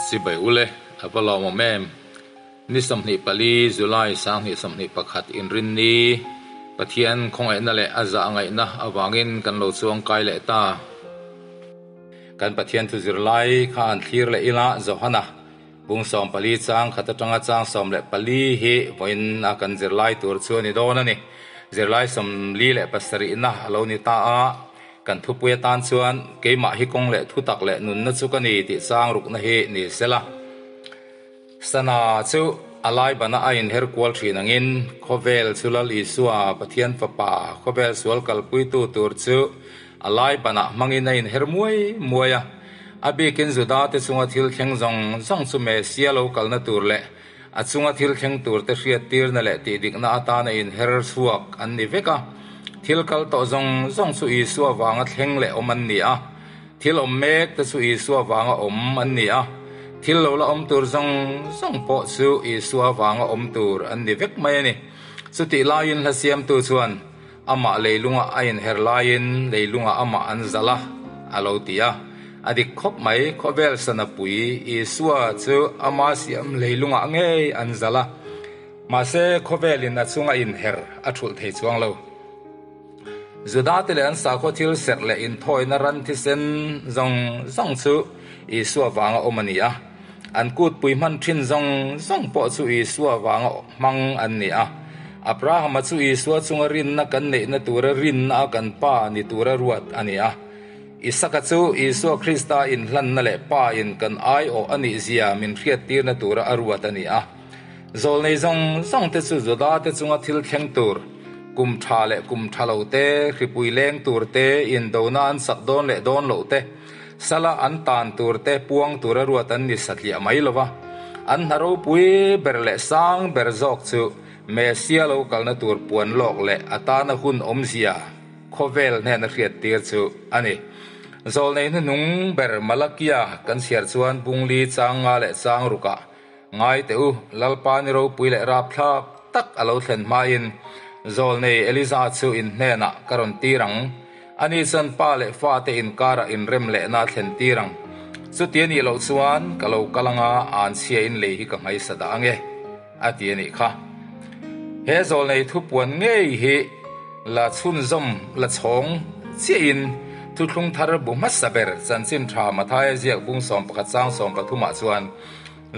Chibai ule, a va lawmawm em? Ni 24 July 2021 Inrinni, Pathian khawngaihna leh a zahngaihna avangin kan lo chuangkai leh ta. Kan Pathian thu zirlai kha han thlir leh ila Johana bung 14 chang khat atanga chang 14 hi vawiin a kan zirlai tur chu a ni dawn a ni. Zirlai 47 na a lo ni ta a, kan thupui atan chuan keimah hi kawng leh thutak leh nunna chu ka ni tih chang rukna hi ni sela. Sana chu a lai bana a inher kual thin angin khawvel chu Lal Isua, Pathian Fapa, khawvel sual kalpuitu tur chu a lai banah hmangin a inher muai muai a. A bikin Judate chunga thil thleng zawng zawng chu Messia lo kalna tur leh a chunga thil thleng turte hriattirna leh tihdikna atana inher chhuak an ni vek a. Thil kal tawh zawng zawng chu Isua vanga thleng leh awm an ni a. Thil awm mek te chu Isua vanga awm an ni a, thil lo la awm tur zawng zawng pawh chu Isua vanga awm tur an ni vek mai a ni. Chutih laiin hla siamtu chuan amah leilunga a inher laiin leilunga amah an zalh a, a lo ti a. A dik khawp mai, khawvel sana pui Isua chu ama siam leilungah ngei an zalh a, mahse khawvelin a chunga inher a thulh thei chuang lo. Judate leh an sakhaw thil serh leh inthawina ran thisen zawng zawng chu Isua vanga awm a ni a. An kutpui hman thin zawng zawng pawh chu Isua vanga hmang an ni a. Abrahama chu Isua chunga rinna kan neihna tura rinna a kan pa ni tura ruat a ni a. Isaka chu Isua Krista inhlanna leh Pa in kan aiawh a nih zia min hriattirna tura a ruat a ni a. Zawlnei zawng zawng te chu Judate chunga thil thleng tur, kum tha leh kum tha lo te, hripui leng tur te, indona an sak dawn leh dawn loh te, sala an tan tur te puang tura ruat an ni satliah mai lo va. An hna ropui ber leh sang ber zawk chu Messia lo kalna tur puan lawk leh a tana hun awmzia khawvel hnena hriattir chu a ni. Zawlnei hnuhnung ber Malakia kan chhiar chuan bungli chang nga leh chang rukah Ngai teh u, Lalpa ni ropui leh rapthlak tak a lo thlen hmain Zawlnei Eliza chu in hnenah ka rawn tir ang. Ani chuan pa leh fate inkarah inrem lehna a thlen tir ang. Chuti a nih loh chuan ka lo kal anga anchhia in lei hi ka hmaisa dah ange, a ti a nih kha. He Zawlnei thupuan ngei hi la chhunzawm la chhawng chiahin thuthlung thar bu hmasa ber chanchin tha Mathaia ziak bung 11 chang 13 ah chuan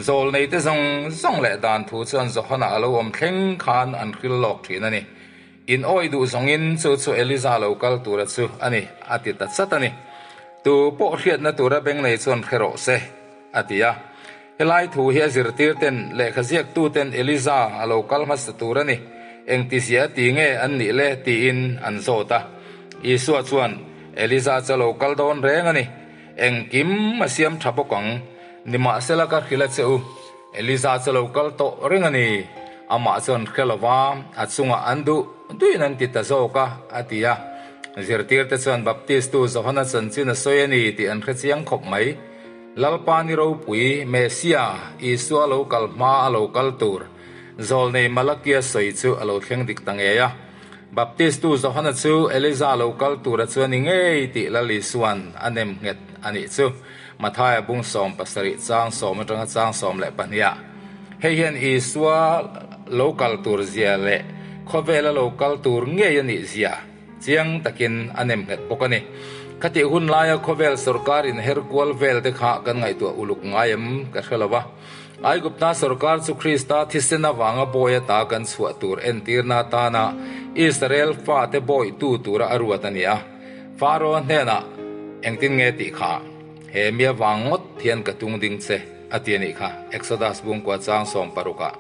Zawlneite zawng zawng leh dan thu chuan Johana a lo awm thleng khan an hril lawk thin a ni. In awih duh zawngin chu chu Eliza lo kal tura chu a ni, a ti ta chat a ni. Tu pawh hriatna tura beng nei chuan hre rawh se, a ti a. Helai thu hi a zirtirten, lehkha ziaktuten Eliza a lo kal hmasa tur a ni, engtizia ti nge an nih le tiin an zawt a. Isua chuan, Eliza chu a lo kal dawn reng a ni. Engkim a siam tha bawk ang. Nimahsela ka hrilh a che u, Eliza chu lo kal tawh reng a ni. Amah chuan hre lo va, a chungah an duh duhin an ti ta zawk a, a ti a. Zirtirte chuan Baptistu Johana chanchin a sawi a ni tih an hre chiang khawp mai. Lalpa ni ropui, Messia, Isua lo kal hma a lo kal tur, Zawlnei Malakia sawi chu a lo thleng dik ta ngei a. Baptistu Johana chu Eliza lo kal tura chu a ni ngei tih Lal Isua'n a nem nghet a nih chu Mathaia bung 17 chang 10 atanga chang 12 ah. Hei hian Isua lo kal tur zia leh khawvela lo kal tur ngei a nih zia chiang takin a nem nghet bawk a ni. Khatih hun laia khawvel sorkar inher kual vel te kha kan ngaihtuah uluk ngai em ka hre lo va. Aigupta sorkar chu Krista thisen avanga bawi ata kan chhuah tur entirna atana Israel fate bawitu tura a ruat a ni a. Faro hnenah, Engtin nge tih kha? He mi avang ngawt hian ka tung ding che, a ti a nih kha, Exodus bungkua chang 16 ah.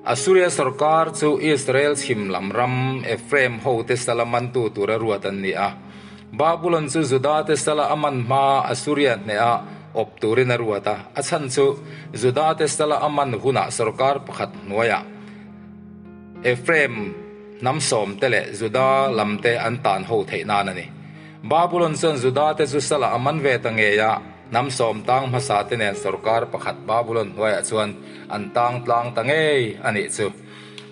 Assuria sorkar chu Israel chhim lam ram Ephraim hote sala mantu tura ruat an ni a. Babulon chu Judate sala a man hma Assuria hneha awp turin a ruat a, a chhan chu Judate sala a man hunah sorkar pakhat hnuaiah Ephraim hnam sawmte leh Juda lamte an tan ho theih nan a ni. Babulon chuan Judate chu sala a man ve ta ngei a, hnam sawm tang hmasa te nen sorkar pakhat Babulon hnuaiah chuan an tang tlang ta ngei a nih chu.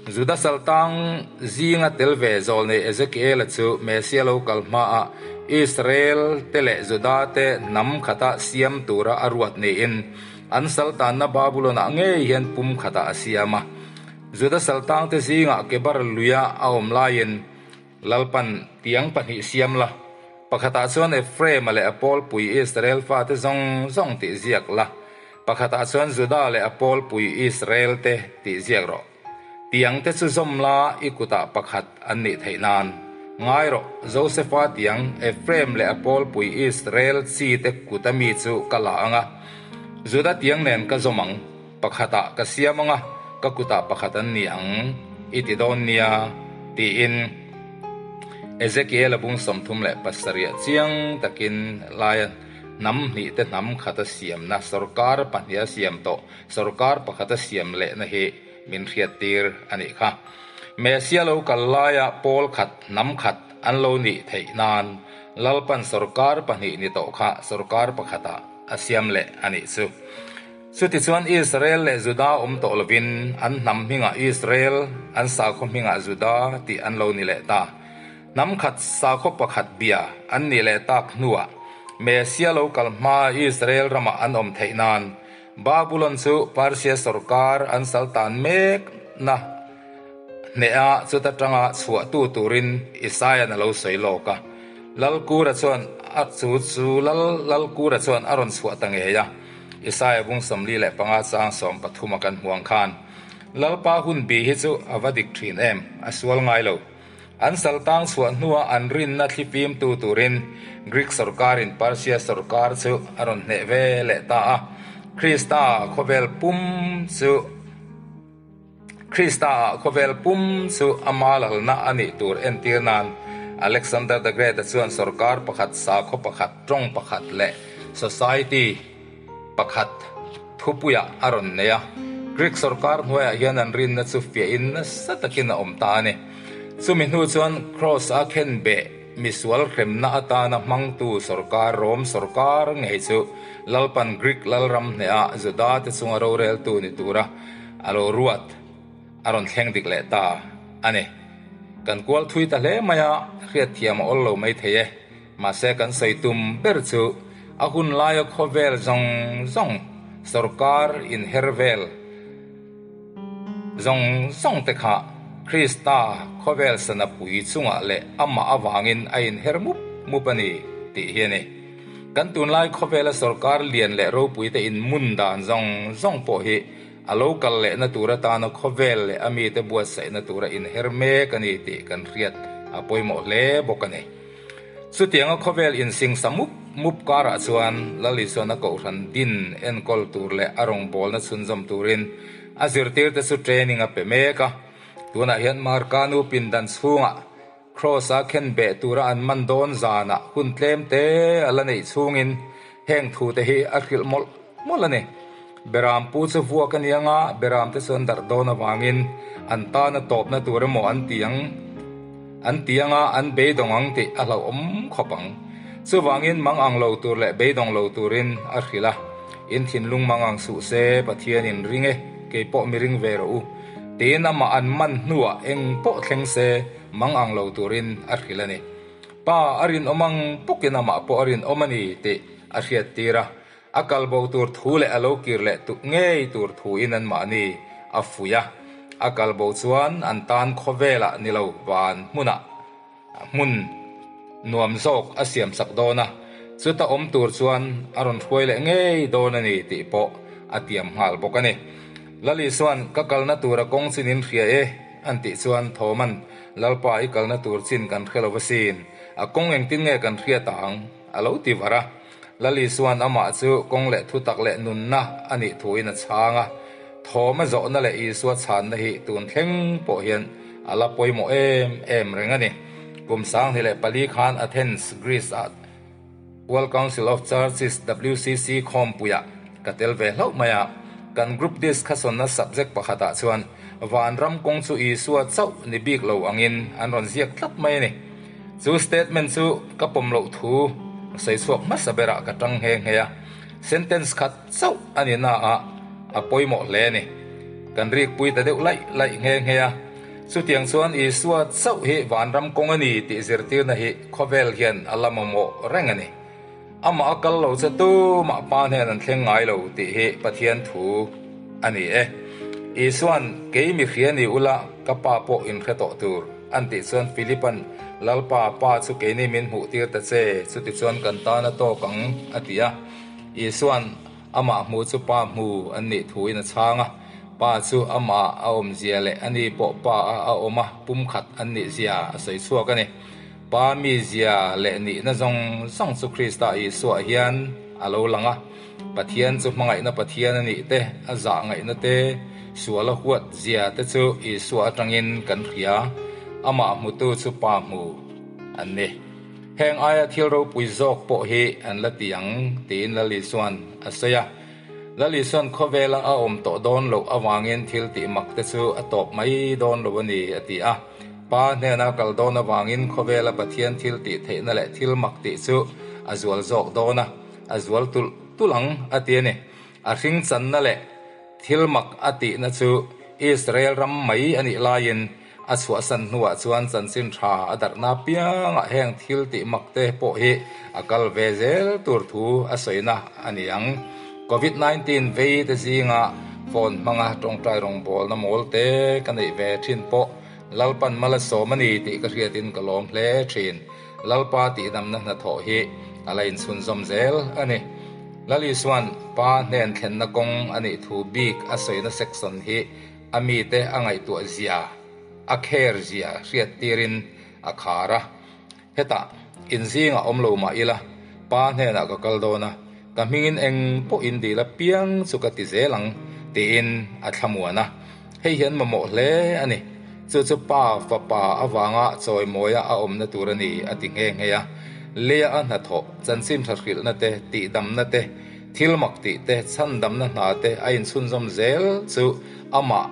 Juda sal tang zinga tel ve zawlnei Ezekiela chu Messia lo kal hmaah Israel te leh Juda te hnam khata siam tura a ruat niin. An saltanna Babulon-ah ngei hian pum khatah a siam a. Juda saltangte zingah Kebar luia a awm laiin Lalpan tiang pahnih siam la, pakhatah chuan Ephraim-a leh a pawlpui Israel fate zawng zawng tih ziak la, pakhatah chuan Juda leh a pawlpui Israel-te tih ziak rawh. Tiangte chu zawm la i kutah pakhat an nih theih nan. Ngai rawh, Josefa tiang, Ephraim leh a pawlpui Israel chite kuta mi chu ka la ang a, Juda tiang nen ka zawm ang, pakhatah ka siam ang a, ka kutah pakhat an ni ang, i ti dawn nia, tiin Ezekiel-a bung 37 chiang takin laia hnam hnihte hnam khata siamna sawrkar pahniha siam tawh Sorkar pakhata siam lehna hi min hriattir a nih kha. Messia lo kal laia pawl khat, hnam khat an lo nih theih nan Lalpan sorkar pahnih ni tawh kha sorkar pakhatah a siam leh a nih chu. Chutichuan Israel leh Juda awm tawh lovin an hnam hmingah Israel, an sakhaw hmingah Juda tih an lo ni leh ta. Hnam khat sakhaw pakhat bia an nih leh tak hnuah Messia lo kal hmaa Israel ramah an awm theih nan Babulon chu Persia sorkar an saltan mek na hneha chuta tanga chhuahtu turin Isaia'n a lo sawi lawk a. Lalkura chuan a chu chu lal Lalkura chuan a rawn chhuah ta ngei a. Isaia bung 45 chang 13 a kan hmuang khan Lalpa hun bi hi chu a va dik thin em, a sual ngai lo. An saltang chhuah hnuah an rinna thlifimtu turin Greek sorkarin Persia sorkar chu a rawn hneh ve leh ta a. Krista khawvel pum chu Krista-ah khawvel pum chu ama lalna a nih tur entir nan Alexander the Great-a chuan sorkar pakhat, sakhaw pakhat, tawng pakhat leh society pakhat thupuiah a rawn nei a. Greek sorkar hnuaiah hian an rinna chu fiahin nasa takin a awm ta a ni. Chumi hnu chuan Cross a khenbeh misual hremna atana hmangtu sorkar Rome sorkar ngei chu Lalpan Greek lalram hneha Juda te chunga roreltu ni tura a lo ruat a rawn thleng dik leh ta a ni. Kan kual thui ta hle mai a, hriatthiam a awl lo maithei e. Mahse kan sawi tum ber chu a hun laia khawvel zawng zawng, sorkar inher vel zawng zawng te kha Krista khawvel sana pui chungah leh amah avangin a inher mup mup a ni tih hi a ni. Kan tunlai khawvela sorkar lian leh ropui te inmun dan zawng zawng pawh hi a lo kal lehna tur atana khawvel leh a mite buatsaihna tura inher mek a ni tih kan hriat a pawimawh hle bawk a ni. Chutianga khawvel insingsa mup mup karah chuan Lal Isuan a kohhran din enkawl tur leh a rawngbawlna chhunzawm turin a zirtirte chu training a pe mek a. Tunah hian Marka nu pindan chhungah Cross-a khenbeh tura an man dawn zanah hun tlem te a la neih chhungin heng thute hi a hrilh mawlh mawlh a ni. Beram pu chu vuak a ni anga beram te chuan darh dawn avangin an tana tawpna tur emaw an ti ang an ti anga an beidawng ang tih a hlauhawm khawp ang. Chuvangin mang ang lo tur leh beidawng lo turin a hrilh a, In thinlung mang ang suh se, Pathian in ring e, kei pawh mi ring ve rawh u. Tiin amah an man hnuah eng pawh thleng se mang ang lo turin a hrilh a ni. Pa a rinawm ang bawkin amah pawh a rinawm a ni tih a hriattir a. A kal bo tur thu leh a lo kir leh tuk ngei tur thuin anmahni a fuih a. A kal bo chuan an tan khawvelah ni lo van hmunah hmun nuam zawk a siamsak dawn a, chuta awm tur chuan a rawn hruai leh ngei dawn a ni tih pawh a tiam nghal bawk a ni. Lali chuan ka kalna tura kawng chin in hria e an tih chuan Thawman Lalpa i kalna tur chin kan hre lo asin, a kawng engtin nge kan hriat ang? A lo ti var a. Lal Isua'n amah chu kawng leh thutak leh nunna a nih thuin a chhang a. Thawm a zawhna leh Isua chhanna hi tun thleng pawh hian a la pawimawh em em reng a ni. Kum 2004 khan Athens, Greece-ah World Council of Churches, WCC, khawmpuiah ka tel ve hlauh mai a. Kan group discussion-na subject pakhatah chuan Vanram kawng chu Isua chauh ni bik lo angin an rawn ziak tlat mai a ni. Chu statement chu ka pawm loh thu sawi chhuak hmasa berah ka tang nghe nghe a, sentence khat chauh a ni na a, a pawimawh hle a ni. Kan rikpui ta deuh laih laih nghe nghe a. Chutiang chuan Isua chauh hi vanram kawng a ni tih zirtirna hi khawvel hian a la mamawh reng a ni. Amah a kal lo che tumah Pa hnen an thleng ngai lo tih hi Pathian thu a ni e. Isuan, Kei mi hria ni ula, ka Pa pawh in hre tawh tur, an tih chuan Philipa'n, Lalpa, Pa chu keini min hmuh tir ta che, chutichuan kan tan a tawk ang, a ti a. Isuan, Amah hmu chu Pa hmu an nih thuin a chhang a, Pa chu amah a awmzia leh ani pawh Pa a a awm a pumkhat an nih zia a sawi chhuak a ni. Pa mizia leh nihna zawng zawng chu Krista Isua hian a lo lang a, Pathian chu hmangaihna Pathian a nih te, a zah ngaihna te, sual a huat zia te chu Isua atangin kan hria, amah hmutu chu Pa hmu an ni. Heng aia thil ropui zawk pawh hi an la ti ang, tiin Lal Isua'n a sawi a. Lal Isua'n khawvela a awm tawh dawn loh avangin thil tih mak te chu a tawp mai dawn lo a ni, a ti a. Pa hnena kal dawn avangin khawvela Pathian thil tih theihna leh thil mak tih chu a zual zawk dawn a, a zual tulh tulh ang, a ti a ni. A hring channa leh thil mak a tihna chu Israel ram mai a nih laiin A chhuahsan hnuah chuan chanchin tha a darhna piangah heng thil tih mak te pawh hi a kal ve zel tur thu a sawina a ni ang. Covid 19 vei te zinga phone hmanga tawngtai rawngbawlna mawl te ka neih ve thin pawh Lalpan mal a sawm a ni tih ka hriatin ka lawm hle thin. Lalpa tihdamna hnathawh hi a la inchhunzawm zel a ni. Lal Isua'n Pa hnen thlenna kawng a nih thu bik a sawina section hi A mite a ngaihtuah zia, a care zia hriat tirin a khar a. Hetah, inzingah awm lo mah ila, pa hnenah ka kal dawn a, ka hmingin eng pawh in dil apiang chu ka ti zel ang, tiin a thlamuan a. Hei hian mamawh hle a ni. Chu chu pa fapa avanga chawimawia a awmna tur a ni, a ti nghe nghe a. Leia a hnathawh, chanchin tha hrilhna te, tihdamna te, Thil mak tih te, chhandamna hna te a inchhunzawm zel chu amah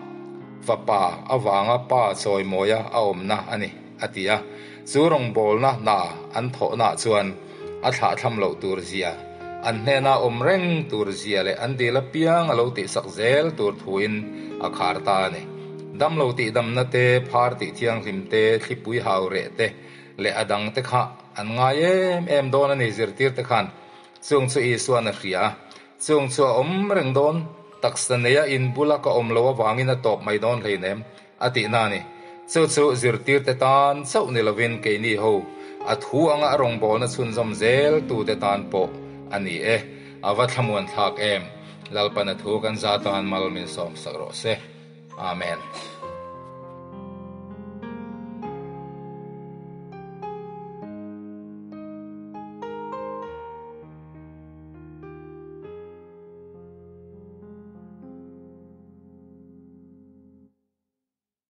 fapa avanga pa chawimawia a awmna a ni, a ti a. Chu rawngbawlna hna an thawhnaah chuan a thlahthlam loh tur zia, an hnena awm reng tur zia leh an dil apiang a lo tihsak zel tur thuin a khar ta a ni. Damlo tihdamna te, phar tih thianghlim te, thlipui hau reh te leh a dang te kha an ngai em em dawn a ni zirtir te khan. Chung chu Isua'n a hria a, chung chu a awm reng dawn, taksa neia in bula ka awm lo avangin a tawp mai dawn hleinem, a tihna a ni. Chu chu zirtirte tan chauh ni lovin keini ho, a thu anga a rawngbawlna chhunzawm zel tute tan pawh a ni e. A va thlamuan thlak em! Lalpan a thu kan za tan mal min sawmsak rawh se. Amen.